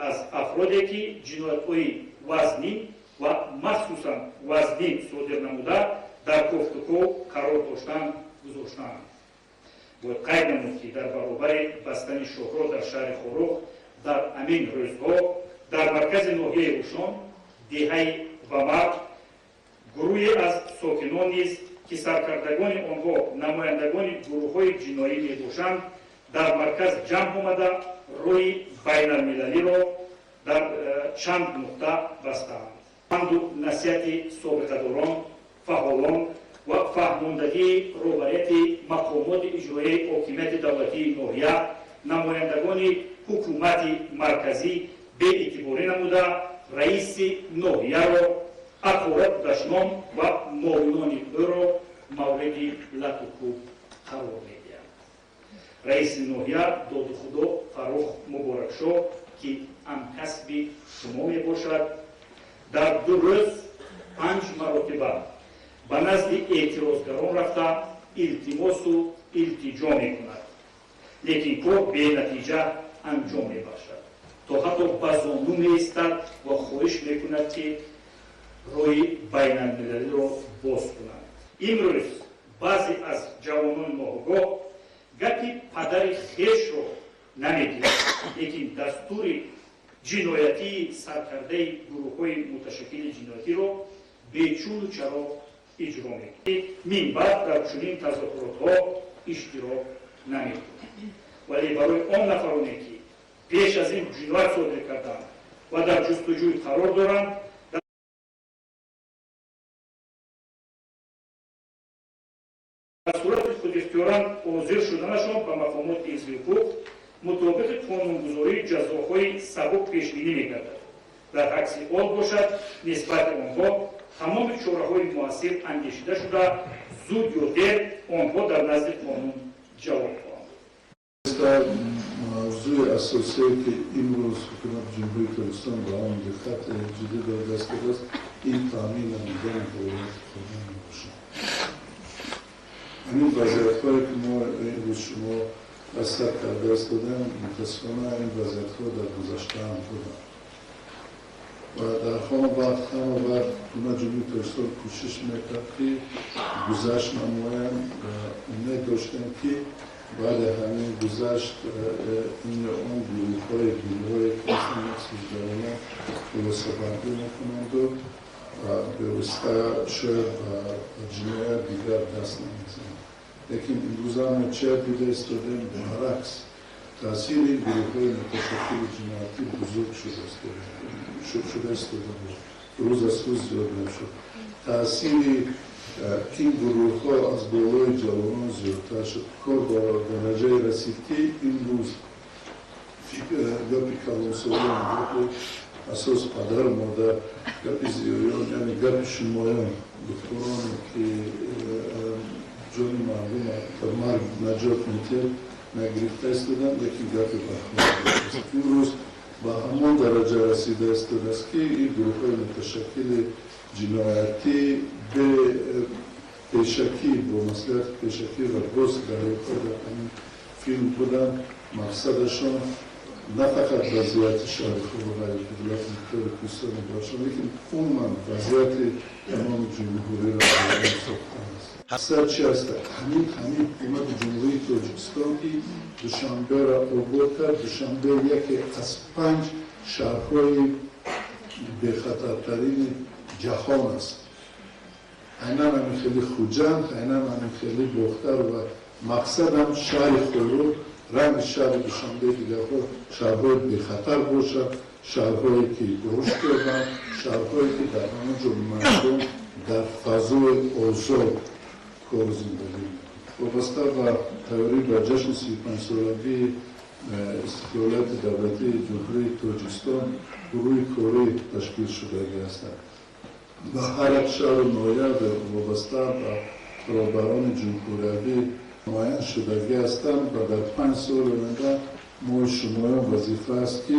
Аз афроде, ки ҷиноятҳои вазнин ва махсусан вазнин содир намуда, дар кофтуков қарор доштанд, гузоштаанд. Бояд қайд намуд, ки дар баробари бастани шоҳроҳ дар шаҳри Хоруғ, дар ҳамин рӯзҳо дар маркази ноҳияи Рӯшон, деҳаи Вамар, гурӯҳе аз сокинон низ, ки саркардагони онҳо намояндагони гурӯҳҳои ҷиноӣ мебошанд, дар марказ ҷамъ омада, роҳи байналмилалиро дар чанд нуқта бастаанд. Панду насиҳати собиқадорон, фаъолон ва фаҳмондагии роҳбарияти мақомоти иҷроияи ҳокимияти давлатии ноҳия, намояндагони ҳукумати марказӣ беэътиборӣ намуда, раиси ноҳияро ҳақорат, дашном ва муовинони ӯро мавриди латукӯб қарор медиҳад. Раиси ноҳия Додухудо Фаррух Муборакшоҳ, ки ҳамкасби шумо мебошад, дар 2 рӯз 5 маротиба ба назди эътирозгарон рафта, илтимосу илтиҷо мекунад, лекин кор бенатиҷа анҷом мебахшад, то ҳатто ба зону меистад ва хоҳиш мекунад, ки роҳи байналмилалиро боз кунанд. Имрӯз баъзе аз ҷавонони ноогоҳ гапи падари хешро намегиранд, лекин дастури ҷиноятии саркардаи гурӯҳҳои муташаккили ҷиноятиро бечуну чаро иҷро мекунанд. Мин баъд дар чунин тазоҳуротҳо иштирок намекунанд. Вале барои он нафароне, ки пеш аз ин ҷиноят содир карданд ва дар ҷустуҷӯй қарор доранд, дар сурати худихтиёран ҳозир шуданашон ба мақомоти ҳифзи ҳуқуқ мутобиқи қонунгузории ҷазоҳои сабук пешбинӣ мегардад. Дар акси ҳол бошад, нисбати онҳо тамоми чораҳои муассир андешида шуда, зуд ё дер онҳо дар назди қонун ҷавоб хоҳанд. Мавзӯи асосие, ки имрӯз ҳукумати Ҷумҳурии Тоҷикистон ба он диққати ҷиддӣ додааст, ин таъмин намудани ҳувияти қонун мебошад. Ҳамин вазъиятҳое, ки мо имрӯз шумо аз сар карда истодаем, мутаассифона ин вазъиятҳо дар гузашта ҳам буданд ва дар ҳама вақт ҳукумати Ҷумҳурии Тоҷикистон кӯшиш мекард, ки гузашт намоянд ва умед доштем, ки баъди ҳамин гузашт ин ё он гурӯҳҳое ки ҳастанд, махсус ҷавонон, хулосабандӣ мекунанду ва бевосита шояд ба ҷиноят дигар даст намезананд. Лекин имрӯза мо чия дида истодаем? Баръакс, таъсири гурӯҳҳои муташаккили ҷиноятӣ бузург шуда истода буд, рӯз аз рӯз зиёд мешуд. Таъсири ин гурӯҳҳо аз болои ҷавонон зиёдтар шуд. Кор ба дараҷае расид, ки имрӯз гапи калонсолон, гапи асос падару модар, гапи зиёиён, яъне гапи шумоён, духтуроне, ки ҷони мардум дар марг наҷот медиҳад, нагирифта истоданд, лекин гапи бархӯрд имрӯз ба ҳамон дараҷа расида истодааст, ки ин гурӯҳҳои муташаккили ҷиноятӣ бе пешакӣ, бо маслиҳати пешакӣ ва боз далелҳо дар ҳамин филм буданд, мақсадашон на фақат вазъияти шаҳри Хоруғ ва вилояти мухтори Кӯҳистони Бадахшон, лекин умуман вазъияти тамоми ҷумҳуриро сохтан аст. Мақсад чи аст? Ҳамин ҳукумати Ҷумҳурии Тоҷикистон, ки Душанберо обод кард, Душанбе яке аз 5 шаҳрҳои бехатартарини ҷаҳон аст. Айнан ҳамин хели Хуҷанд, айнан ҳамин хели Бохтар ва мақсадам шаҳри Хоруғ ранги шаҳри Душанбе, дигарҳо шаҳрҳои бехатар бошад, шаҳрҳое, ки рушд ёбанд, шаҳрҳое, ки дар ҳамон ҷо мардум дар фазои озод кору зиндагӣ мекунанд. Вобаста ба тайёрӣ ба ҷашни 35-солагии истиқлолияти давлатии Ҷумҳурии Тоҷикистон гурӯҳи корӣ ташкил шудагӣ ҳастанд ва ҳар як шаҳру ноҳия вобаста ба роҳбарони ҷумҳуриявӣ муайян шудагӣ ҳастанд ва дар 5 соли оянда мои шумоён вазифа аст, ки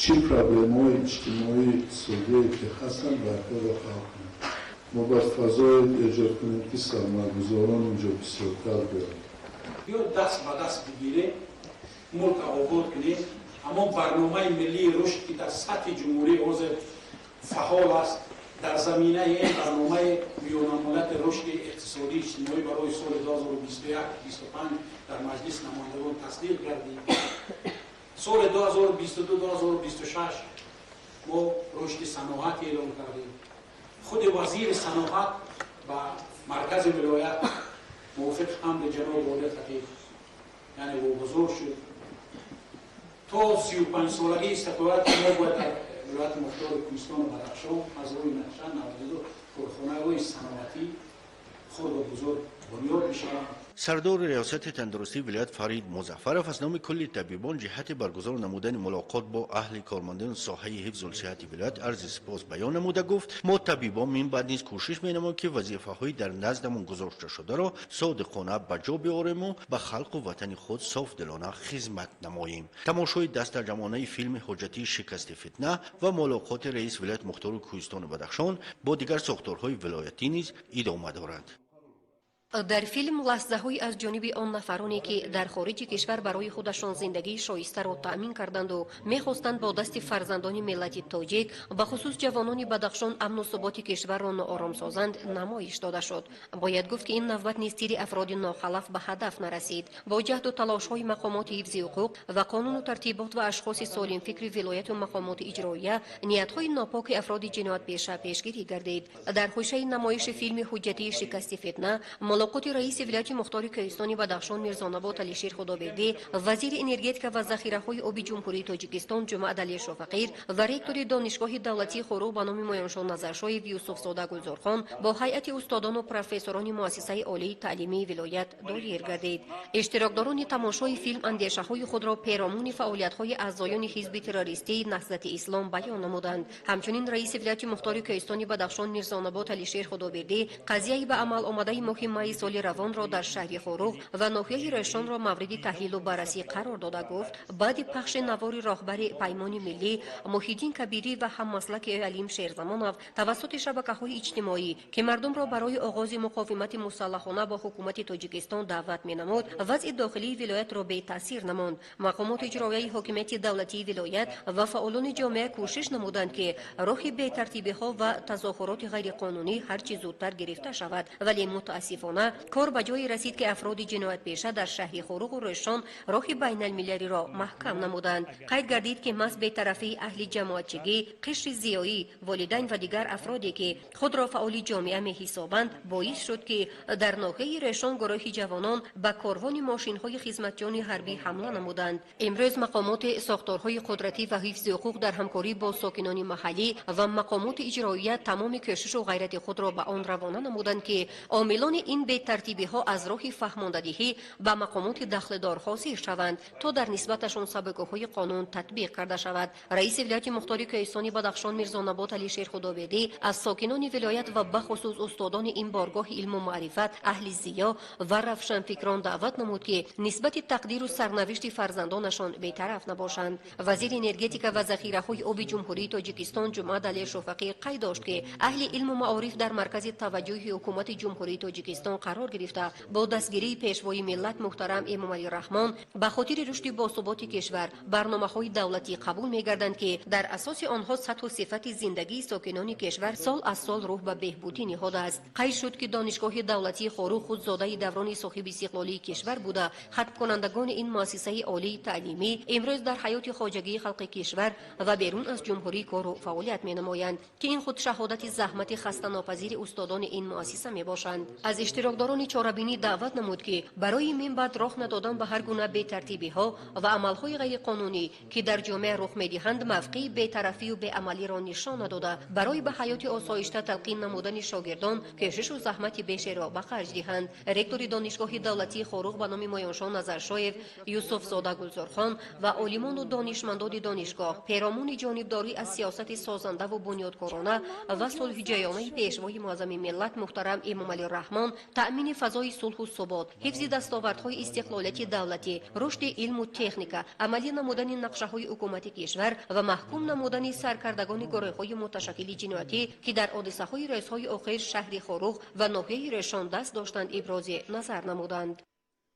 чӣ проблемаҳои иҷтимоии иқтисодие, ки ҳастанд, барҳоро ҳал кунем. Мо бояд фазое эҷод кунем, ки сармоягузорон инҷо бисёртар биёянд. Биё даст ба даст бигирем, мулка обод кунем, Ҳамон барномаи миллии рушд, ки дар сатҳи ҷумҳурӣ ҳозир фаъол аст, дар заминаи ин барномаи миёнамуҳлати рушди иқтисодӣ иҷтимоӣ барои соли 2021-25 дар Маҷлиси намояндагон тасдиқ гардид. Соли 2022-2026 мо рушди саноат эълон кардем. Худи вазири саноат ба маркази вилоят мувофиқ амри ҷаноби олӣ хатиб, яъне вогузор шуд. То 35-солагии истиқлолият мо бояд дар вилояти мухтори Кӯҳистону Бадахшон аз рӯи нақша 92 корхонаҳои саноатӣ хурду бузург бунёд бишаванд. Сардори Риёсати тандурустии вилоят Фарид Музаффаров аз номи кулли табибон ҷиҳати баргузор намудани мулоқот бо аҳли кормандони соҳаи ҳифзулсиҳати вилоят арзи сипос баён намуда гуфт: мо табибон минбаъд низ кӯшиш менамоем, ки вазифаҳои дар наздамон гузошта шударо содиқона ба ҷо биёрему ба халқу ватани худ софдилона хизмат намоем. Тамошои дастаҷамъонаи филми ҳуҷҷатии «Шикасти фитна» ва мулоқоти раиси вилояти мухтори Кӯҳистону Бадахшон бо дигар сохторҳои вилоятӣ низ идома дорад. Дар филм лаҳзаҳои аз ҷониби он нафароне, ки дар хориҷи кишвар барои худашон зиндагии шоистаро таъмин карданду мехостанд бо дасти фарзандони миллати тоҷик, бахусус ҷавонони Бадахшон, амну суботи кишварро ноором созанд, намоиш дода шуд. Бояд гуфт, ки ин навбат низ тири афроди нохалаф ба ҳадаф нарасид. Бо ҷаҳду талошҳои мақомоти ҳифзи ҳуқуқ ва қонуну тартибот ва ашхоси солимфикри вилояту мақомоти иҷроия ниятҳои нопоки афроди ҷиноятпеша пешгирӣ гардид. Дар ҳошияи намоиши филми ҳуҷҷатии «Шикасти фитна» мулоқоти раиси вилояти мухтори Кӯҳистони Бадахшон Мирзонабот Алишер Худобердӣ, вазири энергетика ва захираҳои оби Ҷумҳурии Тоҷикистон Ҷумъадали Шофақир ва ректори Донишгоҳи давлатии Хоруғ ба номи Моёншоҳ Назаршоев Юсуфзода Гулзорхон бо ҳайати устодону профессорони муассисаи олии таълимии вилоят доир гардид. Иштирокдорони тамошои филм андешаҳои худро перомуни фаъолиятҳои аъзоёни ҳизби террористии Наҳзати Ислом баён намуданд. Ҳамчунин раиси вилояти мухтори Кӯҳистони Бадахшон Мирзонабот Алишер Худобердӣ қазияи ба амал омадаи моҳи майи соли равонро дар шаҳри Хоруғ ва ноҳияи Решонро мавриди таҳлилу баррасӣ қарор дода гуфт: баъди пахши навори роҳбари Паймони миллӣ Муҳиддин Кабирӣ ва ҳаммаслаки Алим Шерзамонов тавассути шабакаҳои иҷтимоӣ, ки мардумро барои оғози муқовимати мусаллаҳона бо ҳукумати Тоҷикистон даъват менамуд, вазъи дохилии вилоятро бетаъсир намонд. Мақомоти иҷроияи ҳокимияти давлатии вилоят ва фаъолони ҷомеа кӯшиш намуданд, ки роҳи бетартибиҳо ва тазоҳуроти ғайриқонунӣ ҳарчи зудтар гирифта шавад, вале мутаассифона кор ба ҷое расид, ки афроди ҷиноятпеша дар шаҳри Хоруғу Решон роҳи байналмилалиро маҳкам намуданд. Қайд гардид, ки маҳз бетарафии аҳли ҷамоатчигӣ, қишри зиёӣ, волидайн ва дигар афроде, ки худро фаъоли ҷомеа меҳисобанд, боис шуд, ки дар ноҳияи Решон гурӯҳи ҷавонон ба корвони мошинҳои хизматчиёни ҳарбӣ ҳамла намуданд. Имрӯз мақомоти сохторҳои қудратӣ ва ҳифзи ҳуқуқ дар ҳамкорӣ бо сокинони маҳаллӣ ва мақомоти иҷроия тамоми кӯшишу ғайрати худро ба он равона намуданд, ки омилони ин бетартибиҳо аз роҳи фаҳмондадиҳӣ ба мақомоти дахлдор ҳозир шаванд, то дар нисбаташон сабукиҳои қонун татбиқ карда шавад. Раиси вилояти мухтори Кӯҳистони Бадахшон Мирзонабот Алишер Худобердӣ аз сокинони вилоят ва бахусус устодони ин боргоҳи илму маърифат, аҳли зиё ва равшанфикрон даъват намуд, ки нисбати тақдиру сарнавишти фарзандонашон бетараф набошанд. Вазири энергетика ва захираҳои оби Ҷумҳурии Тоҷикистон Ҷумъадали Шофақир қайд дошт, ки аҳли илму маориф дар маркази таваҷҷӯҳи ҳукумати Ҷумҳурии Тоҷикистон қарор гирифта, бо дастгирии Пешвои миллат муҳтарам Эмомалӣ Раҳмон ба хотири рушди босуботи кишвар барномаҳои давлатӣ қабул мегарданд, ки дар асоси онҳо сатҳу сифати зиндагии сокинони кишвар сол аз сол рӯҳ ба беҳбудӣ ниҳодааст. Қайд шуд, ки Донишгоҳи давлатии Хоруғ худ зодаи даврони соҳибистиқлолии кишвар буда, хатмкунандагони ин муассисаи олии таълимӣ имрӯз дар ҳаёти хоҷагии халқи кишвар ва берун аз ҷумҳурӣ кору фаъолият менамоянд, ки ин худ шаҳодати заҳмати хастанопазири устодони ин муассиса мебошанд. Аз иштирокдорони чорабинӣ даъват намуд, ки барои минбаъд роҳ надодан ба ҳар гуна бетартибиҳо ва амалҳои ғайриқонунӣ, ки дар ҷомеа рух медиҳанд, мавқеи бетарафию беамалиро нишон надода, барои ба ҳаёти осоишта талқин намудани шогирдон кӯшишу заҳмати бешеро ба харҷ диҳанд. Ректори Донишгоҳи давлатии Хоруғ ба номи Моёншоҳ Назаршоев Юсуфзода Гулзорхон ва олимону донишмандони донишгоҳ перомуни ҷонибдорӣ аз сиёсати созандаву бунёдкорона ва сулҳҷӯёнаи Пешвои муаззами миллат муҳтарам Эмомалӣ Раҳмон, таъмини фазои сулҳу субот, ҳифзи дастовардҳои истиқлолияти давлатӣ, рушди илму техника, амалӣ намудани нақшаҳои ҳукумати кишвар ва маҳкум намудани саркардагони гурӯҳҳои муташаккили ҷиноятӣ, ки дар ҳодисаҳои рӯзҳои охир шаҳри Хоруғ ва ноҳияи Решон даст доштанд, ибрози назар намуданд.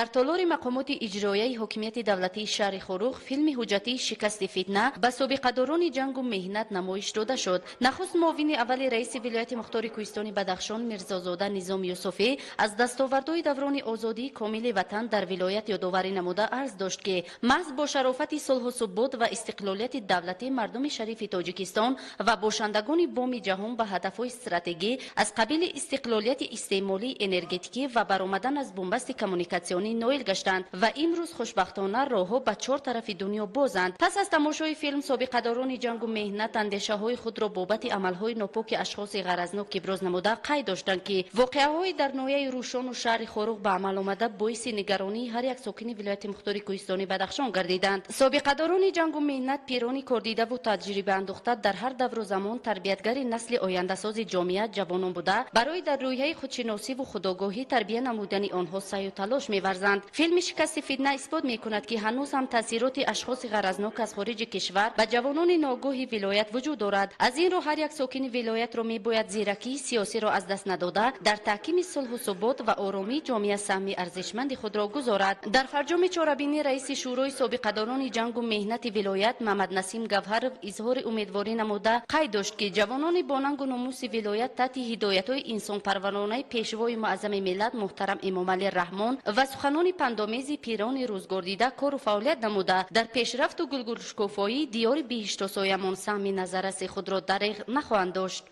Дар толори мақомоти иҷроияи ҳокимияти давлатии шаҳри Хоруғ филми ҳуҷҷатии «Шикасти фитна» ба собиқадорони ҷангу меҳнат намоиш дода шуд. Нахуст муовини аввали раиси вилояти мухтори кӯҳистони Бадахшон Мирзозода Низом Юсуфӣ аз дастовардҳои даврони озодии комили ватан дар вилоят ёдоварӣ намуда арз дошт, ки маҳз бо шарофати сулҳу субот ва истиқлолияти давлатӣ мардуми шарифи Тоҷикистон ва бошандагони боми ҷаҳон ба ҳадафҳои стратегӣ аз қабили истиқлолияти истеъмолии энергетикӣ ва баромадан аз бунбасти коммуникатсионӣ ноил гаштанд ва имрӯз хушбахтона роҳҳо ба чор тарафи дунё бозанд. Пас аз тамошои филм собиқадорони ҷангу меҳнат андешаҳои худро бобати амалҳои нопоки ашхоси ғаразнок иброз намуда қайд доштанд, ки воқеаҳои дар ноҳияи Рӯшону шаҳри Хоруғ ба амал омада боиси нигаронии ҳар як сокини вилояти мухтори кӯҳистони Бадахшон гардиданд. Собиқадорони ҷангу меҳнат, пирони кордидаву таҷрибаандухта, дар ҳар давру замон тарбиятгари насли ояндасози ҷомеа ҷавонон буда, барои дар рӯҳияи худшиносиву худогоҳӣ тарбия намудани онҳо саъю талош меварзанд. Филми «Шикасти фитна» исбот мекунад, ки ҳанӯз ҳам таъсироти ашхоси ғаразнок аз хориҷи кишвар ба ҷавонони ногоҳи вилоят вуҷуд дорад. Аз ин рӯ ҳар як сокини вилоятро мебояд зиракии сиёсиро аз даст надода, дар таҳкими сулҳу субот ва оромии ҷомеа саҳми арзишманди худро гузорад. Дар фарҷоми чорабинӣ раиси шӯрои собиқадорони ҷангу меҳнати вилоят Мамаднасим Гавҳаров изҳори умедворӣ намуда қайд дошт, ки ҷавонони бонангу номуси вилоят таҳти ҳидоятҳои инсонпарваронаи пешвои муаззами миллат муҳтарам Эмомалӣ Раҳмон ва суханони пандомези пирони рӯзгордида кору фаъолият намуда, дар пешрафту гулгулшукуфоии диёри биҳиштосоямон саҳми назарраси худро дареғ нахоҳанд дошт.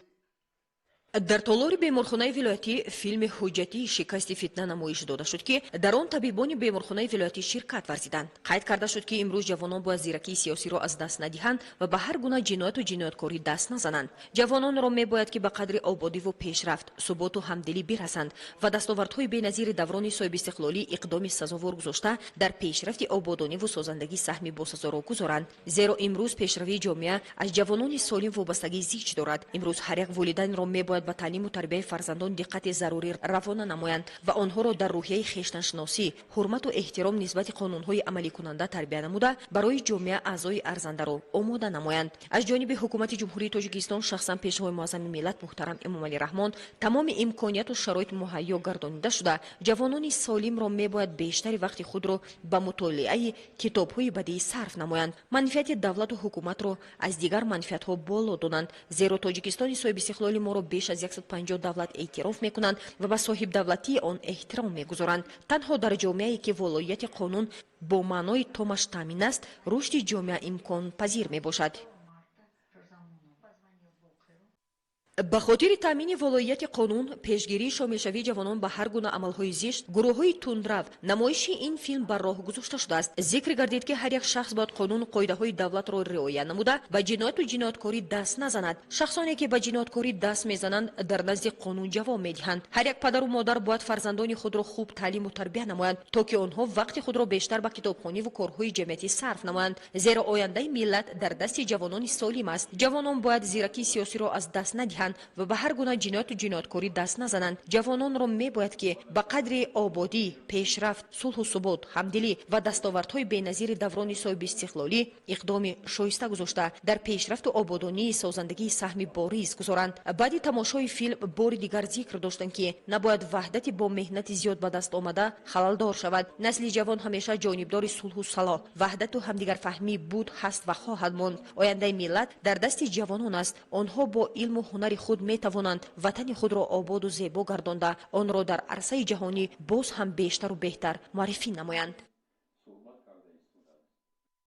Дар толори беморхонаи вилоятӣ филми ҳуҷҷатии «Шикасти фитна» намоиш дода шуд, ки дар он табибони беморхонаи вилоятӣ ширкат варзиданд. Қайд карда шуд, ки имрӯз ҷавонон бояд зиракии сиёсиро аз даст надиҳанд ва ба ҳар гуна ҷинояту ҷинояткорӣ даст назананд. Ҷавононро мебояд, ки ба қадри ободиву пешрафт, суботу ҳамдилӣ бирасанд ва дастовардҳои беназири даврони соҳибистиқлолӣ иқдоми сазовор гузошта, дар пешрафти ободониву созандагӣ саҳми босазоро гузоранд. Зеро имрӯз пешравии ҷомеа аз ҷавонони солим вобастагии зич дорад. Имрӯз ҳар як волидайнро мебояд ба таълиму тарбияи фарзандон диққати зарурӣ равона намоянд ва онҳоро дар рӯҳияи хештаншиносӣ, ҳурмату эҳтиром нисбати қонунҳои амаликунанда тарбия намуда, барои ҷомеа аъзои арзандаро омода намоянд. Аз ҷониби ҳукумати Ҷумҳурии Тоҷикистон, шахсан пешвои муаззами миллат муҳтарам Эмомалӣ Раҳмон тамоми имконияту шароит муҳайё гардонида шуда, ҷавонони солимро мебояд бештари вақти худро ба мутолиаи китобҳои бадиӣ сарф намоянд, манфиати давлату ҳукуматро аз дигар манфиатҳо боло донанд. Зеро Тоҷикистони соҳибистиқлоли моро беш аз 150 давлат эътироф мекунанд ва ба соҳибдавлатии он эҳтиром мегузоранд. Танҳо дар ҷомеае, ки волоияти қонун бо маънои томаш таъмин аст, рушди ҷомеа имконпазир мебошад. Ба хотири таъмини волоияти қонун, пешгирии шомилшавии ҷавонон ба ҳар гуна амалҳои зишт, гурӯҳҳои тундрав, намоиши ин филм бар роҳ гузошта шудааст. Зикр гардид, ки ҳар як шахс бояд қонуну қоидаҳои давлатро риоя намуда, ба ҷинояту ҷинояткорӣ даст назанад. Шахсоне, ки ба ҷинояткорӣ даст мезананд, дар назди қонун ҷавоб медиҳанд. Ҳар як падару модар бояд фарзандони худро хуб таълиму тарбия намоянд, то ки онҳо вақти худро бештар ба китобхониву корҳои ҷамъиятӣ сарф намоянд. Зеро ояндаи миллат дар дасти ҷавонони солим аст. Ҷавонон бояд зиракии сиёсиро аз даст надиҳанд ва ба ҳар гуна ҷинояту ҷинояткорӣ даст назананд. Ҷавононро мебояд, ки ба қадри ободӣ, пешрафт, сулҳу субот, ҳамдилӣ ва дастовардҳои беназири даврони соҳибистиқлолӣ иқдоми шоиста гузошта, дар пешрафту ободонии созандагии саҳми бориз гузоранд. Баъди тамошои филм бори дигар зикр доштанд, ки набояд ваҳдати бо меҳнати зиёд ба даст омада халалдор шавад. Насли ҷавон ҳамеша ҷонибдори сулҳу салоҳ, ваҳдату ҳамдигарфаҳмӣ буд, ҳаст ва хоҳад монд. Ояндаи миллат дар дасти ҷавонон аст. Онҳо бо илму ҳунари худ метавонанд ватани худро ободу зебо гардонда, онро дар арсаи ҷаҳонӣ боз ҳам бештару беҳтар муаррифӣ намоянд.